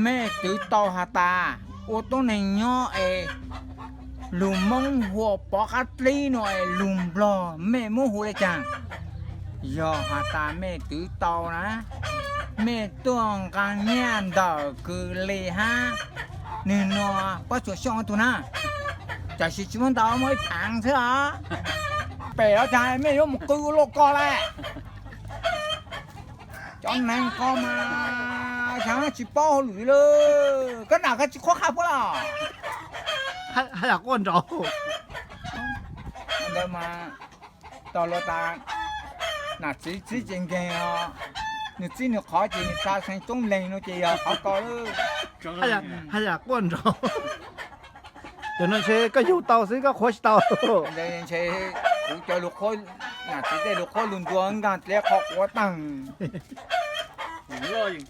Mej twv tau has tas ua tuab neeg nyob es lug Moob hu ua Pov Qab Dlib no es lug Nplog mej muab hu le caag? Yog has tas mej twv tau na, mej tuaj nqaa nyaj ntawm Kws Lis hab nwg nua Pob Tsuas Xyooj tug na. Tam sis tsi muab ntau, muab ib phaav xwb os. Pem los caag mej yuav mus qw ua luaj ko le. Cov neeg ko mas xyaav tsi paub hauj lwm le. Koj nam koj tsi qhuab qha puab los? Haj yam quaj nraud. Ntawd mas tau luag tas nam txiv txib ces nkeeg os, nwg txib nwg qhov ces nwg xa xeev coob leeg no ces yog qhov ko. Haj yam quaj nraud. Cov no ntshe koj yug tau xwb koj qhuab tsi tau. Ntshe kuv cov lug qhuab, nam txiv tej lug qhuab lug ntua nkaag dleb qhov quav taag. Loj yeej